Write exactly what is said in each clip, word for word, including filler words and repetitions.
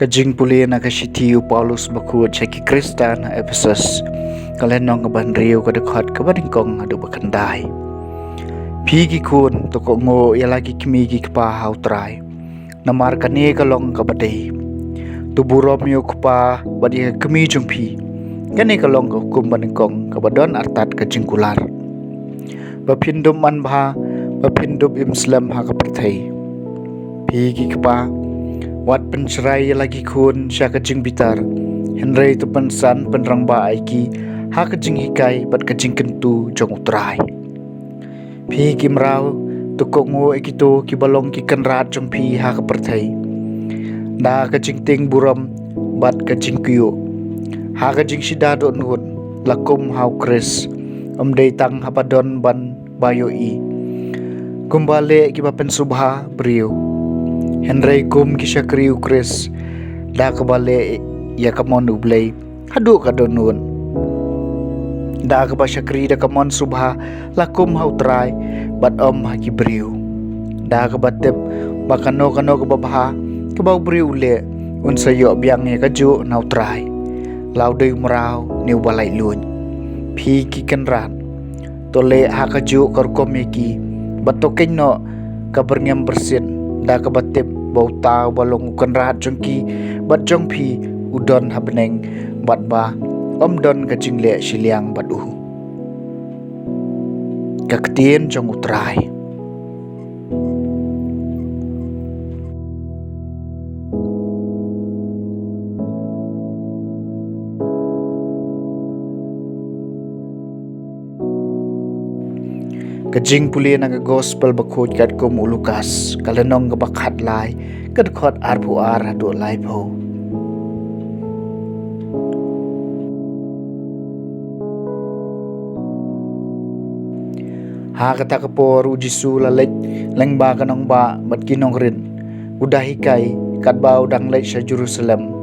Ka jingpule na ka shithi u Paulus bakhuid sha ki Khristan ha Ephesus, ka lynnong kaba hynriew, ka dkhot kaba nyngkong haduh ba khyndai. Phi ki khun, to kohnguh ïa la ki kmie ki kpa ha U Trai, namar kane ka long kaba dei. To burom ïa u kpa bad ïa ka kmie jong phi. Kane ka long ka hukum ba nyngkong kaba don artat ka jingkular, ba phin dup manbha, ba phin dup im slem ha ka pyrthei. Phi ki kpa, wat pynshrai ïa la ki khun sha ka jingbitar, hynrei to pynsan pynrangbah ïa ki ha ka jinghikai bad ka jingkyntu jong U Trai. Phi ki mraw, to kohnguh ïa kito kiba long ki kynrad jong phi ha ka pyrthei, da ka jingtieng burom bad ka jingkyrkhu, ha ka jingshida dohnud, la kum ha U Khrist, ym dei tang haba don ban ba ïohi, kumba leh kiba pynsngewbha briew, hynrei kum ki shakri U Khrist, da kaba leh ïa ka mon U Blei haduh ka dohnud, da kaba shakri da ka mon sngewbha, la kum ha U Trai bad ym ha ki briew, da kaba tip ba kano kano kaba bha kaba u briew u leh, un sa ïoh biang ïa kajuh na U Trai, la u dei u mraw ne uba laitluid. Phi ki kynrad, to leh ha kajuh ka rukom ïa ki, bad to kynnoh ka byrngem byrsit, da kaba tip ba uta uba long u kynrad jong ki bad jong phi u don ha bneng, bad ba ym don ka jingleh shiliang bad u. Ka ktien jong U Trai. Ka jingpule na ka Gospel bakhuid katkum u Lukas, ka lynnong kaba khatlai, ka dkhot arphew ar haduh laiphew. Ha kata ka por u Jisu la leit lyngba ka nongbah bad ki nongrit, u da hikai, katba u dang leit sha Jerusalem.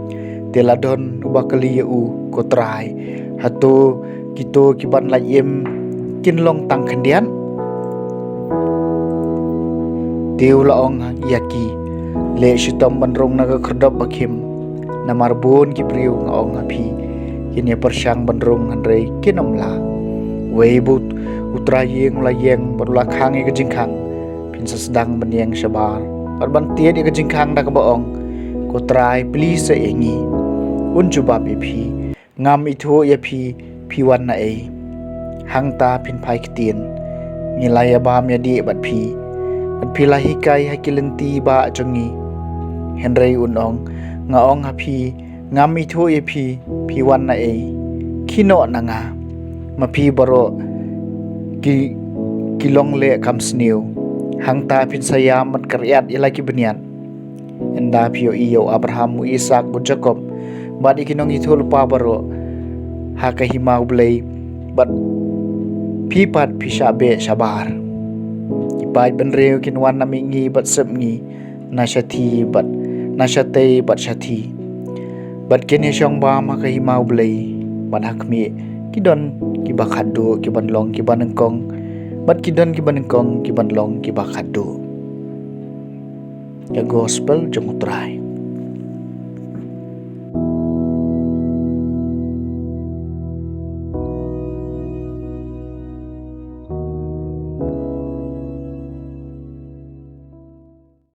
Te la don uba kylli ïa u, Ko Trai, hato kito kiban lait im kin long tang khyndiat? Te u la ong ïa ki, Leh shitom ban rung na ka khyrdop bakhim, namar bun ki briew, nga ong ha phi, kin ïa pyrshang ban rung hynrei kin ym lah. Wei ba u trai ïing u la ïeng bad u la khang ïa ka jingkhang, phin sa sdang ban ïeng shabar bad ban tied ïa ka jingkhang da kaba ong, Ko Trai, plie sa ïa ngi. Un jubab ïa phi, Ngam ithuh ïa phi, phi wan na ei? Hangta phin phai ktien, ngi la ïa bam ïa dih bad phi, bad phi la hikai ha ki lynti bah jong ngi. Hynrei un ong, Nga ong ha phi, ngam ithuh ïa phi, phi wan na ei? Khie noh na nga, ma phi baroh ki, ki longleh kam sniew. Hangta phin sa ïam bad kyriat ïa la ki bniat. Ynda phi ïohi ïa u Abraham, u Isaak bad u Jakob, bad ïa ki nongïathuhlypa baroh ha ka hima U Blei, bad phi pat phi shah beh shabar. Ki paid bynriew kin wan na mihngi bad sepngi, na shathie bad na shatei bad shathie, bad kin ïashong bam ha ka hima U Blei. Bad ha khmih, ki don kiba khatduh kiban long kiba nyngkong, bad ki don kiba nyngkong kiban long kiba khatduh. Ka Gospel jong U Trai.